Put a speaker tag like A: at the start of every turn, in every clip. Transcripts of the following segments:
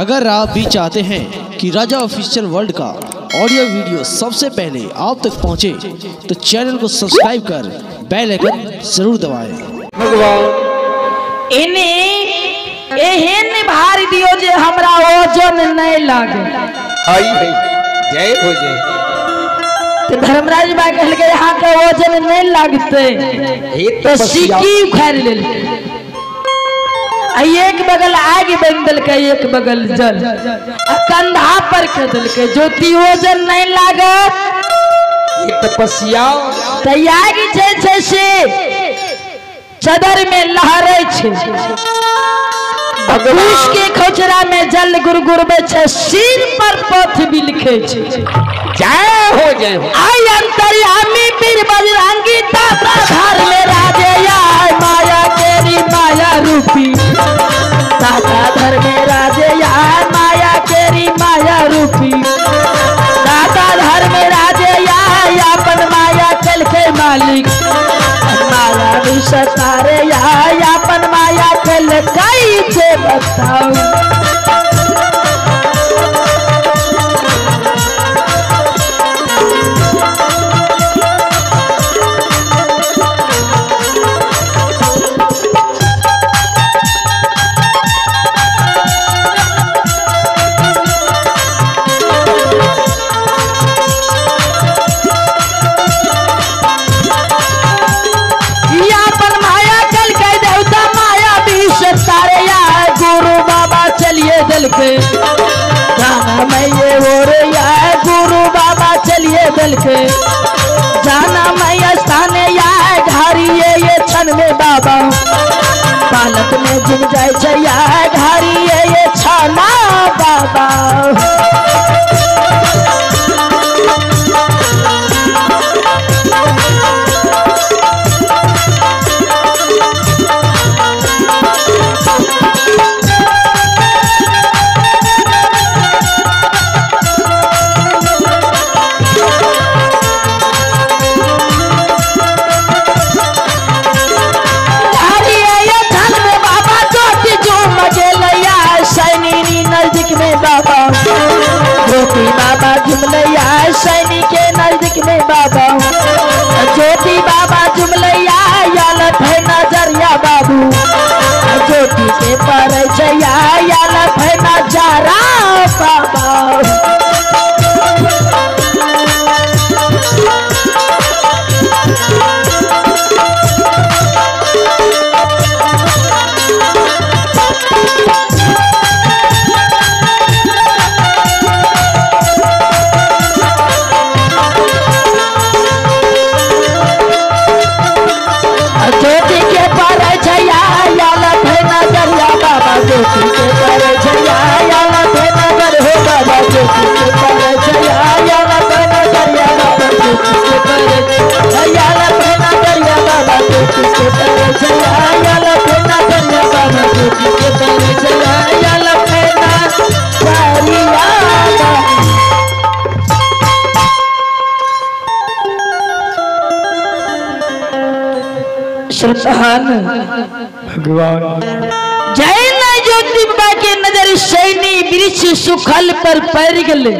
A: अगर आप भी चाहते हैं कि राजा ऑफिशियल वर्ल्ड का ऑडियो वीडियो सबसे पहले आप तक पहुंचे, तो चैनल को सब्सक्राइब कर बेल आइकन जरूर दबाएं।
B: भगवान
C: इन्हें एहन भार दियो जे हमरा ओजन नहीं लागे।
B: आई है जय हो जय।
C: तो धर्मराज बा कहल के यहाँ के ओजन नहीं लागते तो सिक्की उखाड़ लेल। एक बगल आग बन दिलकै, एक बगल जल, आ कंधा पर के दिलकै। ज्योति ओजन नहीं लागत
B: तपस्या
C: तैयार जे छै से चदर में लहरै छै, कुश के खोचरा में जल गुरगुरबै छै, सिर पर पथ बिलखै छै।
B: जय हो जय हो।
C: आई अंतर्यामी पीर बजरंगी ताता धार में राजे आय माया केरी माया रूपी ताता धर में राजे आय माया केरी माया रूपी ताता धर में राजे आय अपन माया चल के मालिक माया विसतारे आय अपन माया चल कैसे बताऊं। गुरु बाबा चलिए दल के जाना मैया स्थान या घारिये ये क्षण में बाबा पालक में जुम जाए छै या घारिये ये छना बाबा। ज्योति बाबा झुमलैया सैनी के नजदीक में बाबा ज्योति बाबा झुमलैया याल फे नजरिया बाबू ज्योति के पर याल फे नजारा बाबा।
B: भगवान
C: जय न ज्योति बाबा के नजर सैनी वृक्ष सुखल पर पड़ गए।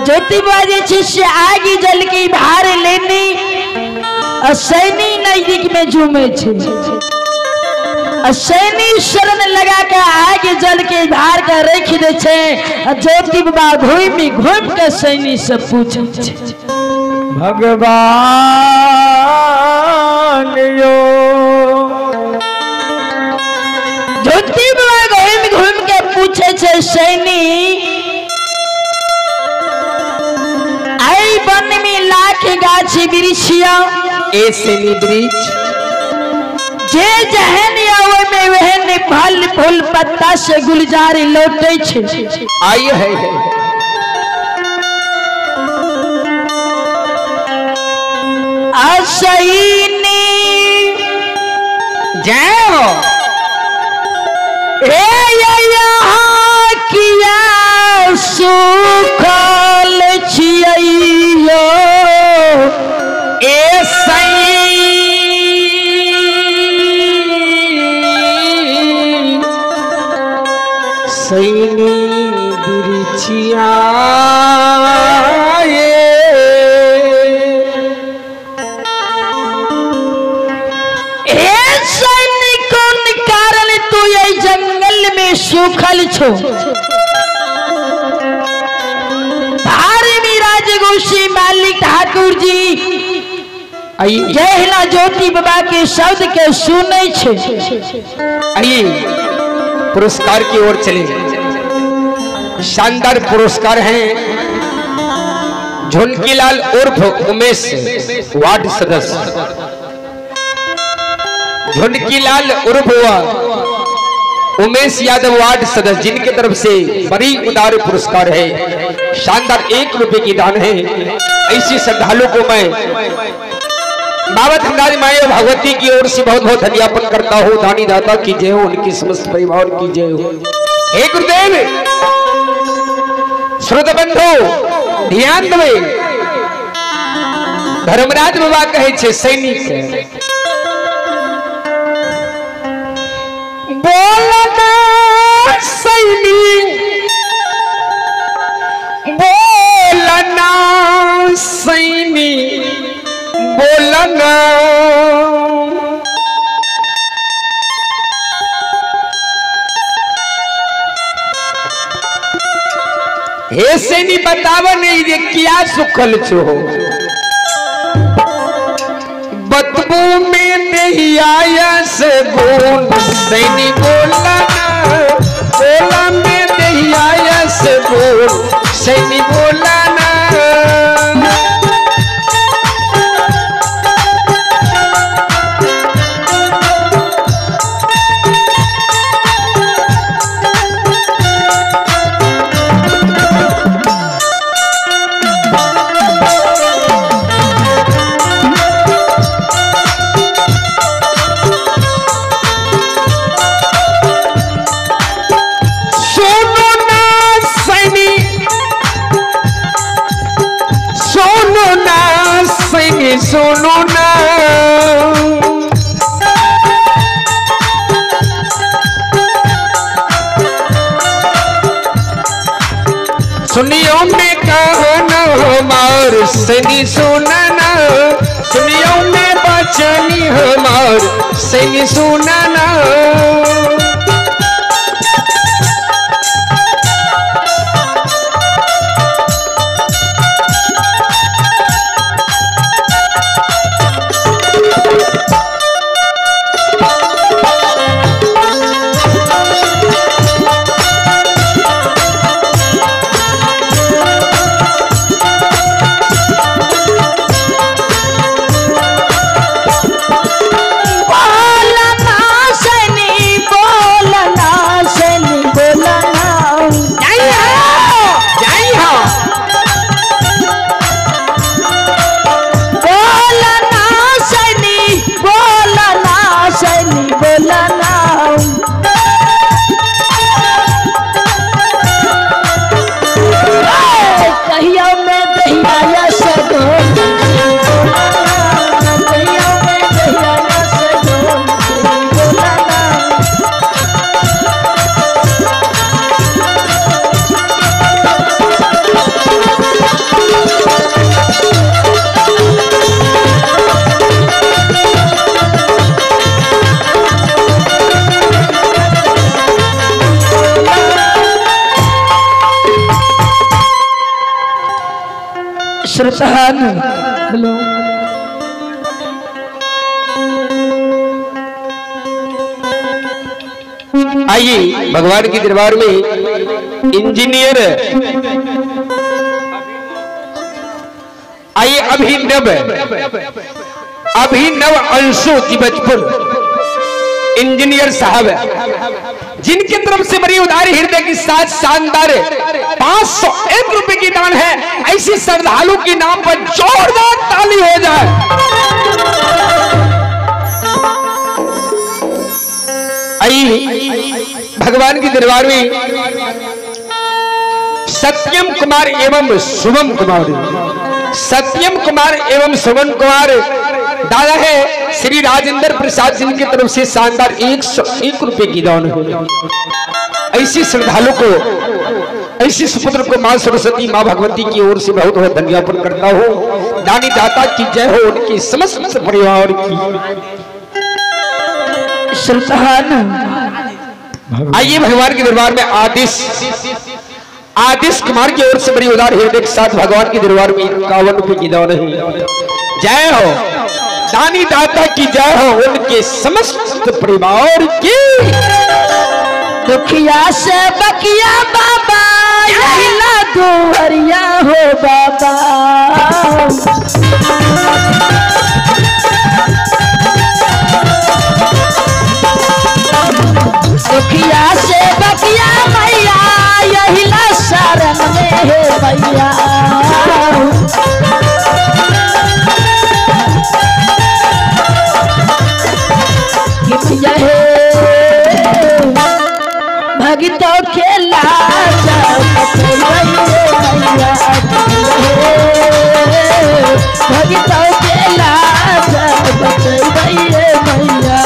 C: ज्योति बाबा जे से आग जल के भार लेनी और सैनी नजदीक में झूमे छे और सैनी शरण लगा के आग जल के भार के रख दे छे। और ज्योति बाबा घूमि घूम के सैनी से पूछे छे
B: भगवान यो।
C: ज्योति बाबा घूम घूम के पूछे छे सैनी आई वन में लाख गाछ वृक्षिया
B: ए सैनी वृक्ष
C: जे जहन आवे में वहन फल फूल पत्ता से गुलजार लौटे छे।
B: आई है
C: असैनी
B: जय हो
C: ए यहाँ किया सुखल छियैयो
B: ए सैनी
C: सुखल छो। राजगोशी मालिक ठाकुर जी जहिना ज्योति बाबा के शब्द के सुनै छे।
B: आइए पुरस्कार की ओर चले। शानदार पुरस्कार हैं झुनकीलाल उर्फ उमेश वार्ड सदस्य, झुनकीलाल उर्फ उमेश यादव वार्ड सदस्य, जिनके तरफ से बड़ी उदार पुरस्कार है, शानदार 1 रुपए की दान है। ऐसी श्रद्धालु को मैं बाबा धनराज माए भगवती की ओर से बहुत बहुत धन्यवाद करता हूँ। दानी दाता की जय हो, उनकी समस्त परिवार की जय हो। हे गुरुदेव, श्रोत बंधु ध्यान देवे, धर्मराज बाबा कहे छे सैनिक बोलना सैनिक, बोलना सैनिक, बोलना हे सैनी बताव नहीं रे क्या सुखल छो, बतबू में दहिया से बोल सैनी बोलना, बोला में दहिया से बोल सैनी बोलना। सुनो ना सुनियो में कहना हमार सैनी सुनना, सुनियो में बचनी हमार सैनी सुनना।
C: हेलो
B: आइए भगवान के दरबार में इंजीनियर आइए अभिनव, अभिनव अंशु दिवजपुर इंजीनियर साहब, जिनकी तरफ से बड़ी उदार हृदय के साथ शानदार 501 रुपए की दान है। ऐसी श्रद्धालु के नाम पर जोरदार ताली हो जाए। आई भगवान के दरबार में सत्यम कुमार एवं शुभम कुमार, सत्यम कुमार एवं शुभम कुमार दादा है श्री राजेंद्र प्रसाद सिंह की तरफ से शानदार 101 रुपए की दान हो। ऐसी श्रद्धालु को, ऐसी सुपुत्र को मां सरस्वती मां भगवती की ओर से बहुत बहुत धन्यवाद करता हूं। दानी दाता की जय हो, उनकी समस्त परिवार की।
C: श्रद्धालु
B: आइए भगवान के दरबार में आदिश आदिश कुमार की ओर से बड़ी उदार हृदय के साथ भगवान के दरबार में 51 रुपए की दान है। जय हो दानी दाता की जय हो, उनके समस्त परिवार की।
C: दुखिया से बकिया बाबा यहिला दुहरिया हो बाबा। दुखिया से बकिया मैया यहिला शरण में है मैया। भगतों के लाज मैया, भगतों के लाज बचैया मैया।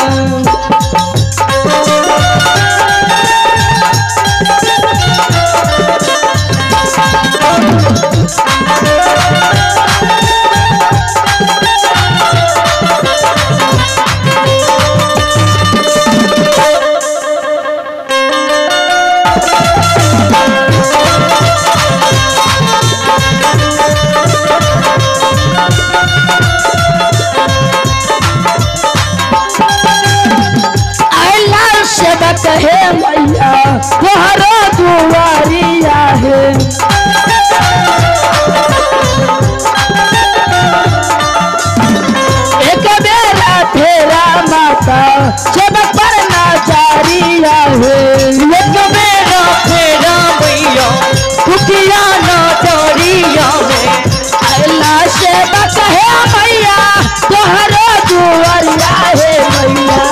C: कहे मैया तोहरो दुआरिया है, एक बेरा फेरा माता सेवक पर नाचारिया है।
D: एक बेरा फेरा मैया दुखिया नाचारिया है।
C: अल्लाह सेवक है मैया तोहरो दुआरिया है मैया।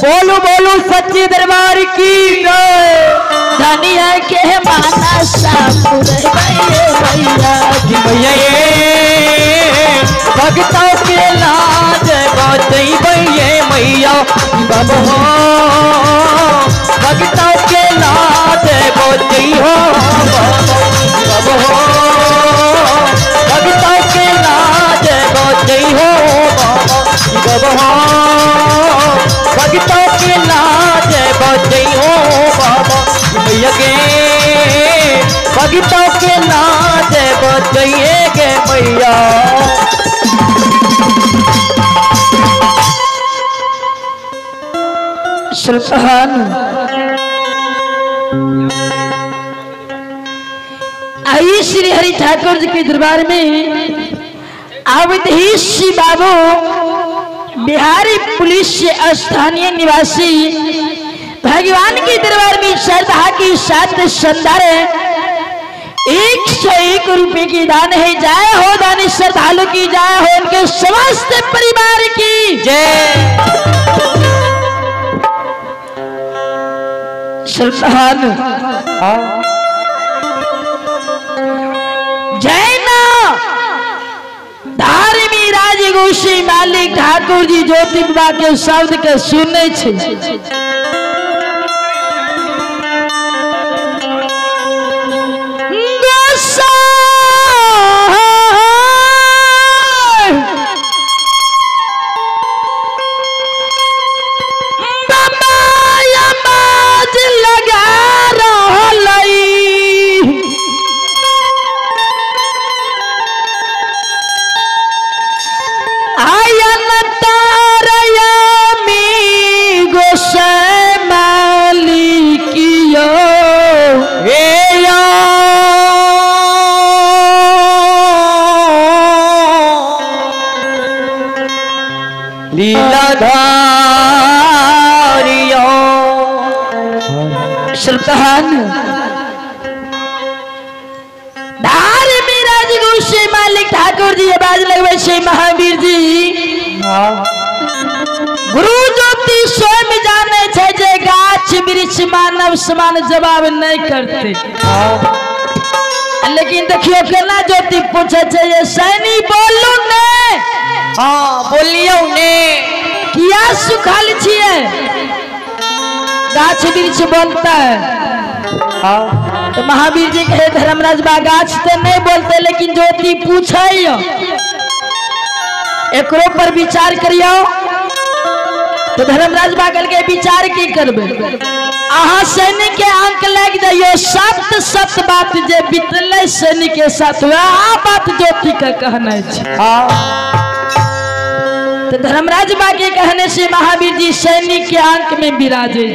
D: बोलो बोलो सच्चे दरबार की जय।
C: धनिया के माना मैया
D: कि भैया ये भगतों के लाज बचैया मैया। बाबा हो भगतों के लाज बचैया बाबा हो भगतों के लाज बचैया बाबा हो भगतों के लाज बचैया बाबा मैया के भगतों के लाज बचैये गे मैया।
C: सुल्तान आई श्री हरि ठाकुर जी के दरबार में आवत ही श्री बाबू बिहारी पुलिस से स्थानीय निवासी भगवान के दरबार में श्रद्धा के साथ संदार 101 रुपए की दान है। जय हो दानी श्रद्धालु की जय हो, उनके समस्त परिवार की
D: जय।
C: सुल्तान जय ना धार्मी राजगोशी मालिक ठाकुर जी ज्योति बाबा के शब्द के सुनै छै। लगा रहलै आयन तारयामी गोसाई मालिकियो
D: हे या लीलाधारियो।
C: सुल्तान धार विराज गोसाई मालिक ठाकुर जी आवाज लगबै छै महावीर जी। गुरु ज्योति स्वयं जाने छै जे गाछ वृक्ष मानव समान जवाब नहीं करते, लेकिन देखियो केना ज्योति पूछे छै जे सैनी बोलू ने।
D: हाँ बोलियो ने
C: किया सुखल छियै? गाछ वृक्ष बोलता है। तो महावीर जी कहे धर्मराज बा गाछ तो नहीं बोलते लेकिन ज्योति पूछे एकरो पर विचार करियो। तो धर्मराज बागल के विचार की करबे अहाँ सैनिक के अंक लग जाइयो सत सत बात जे बीतले सैनिक के साथ वह बात ज्योति का कहना है। तो धर्मराज बा के कहने से महावीर जी सैनिक के अंक में विराजे।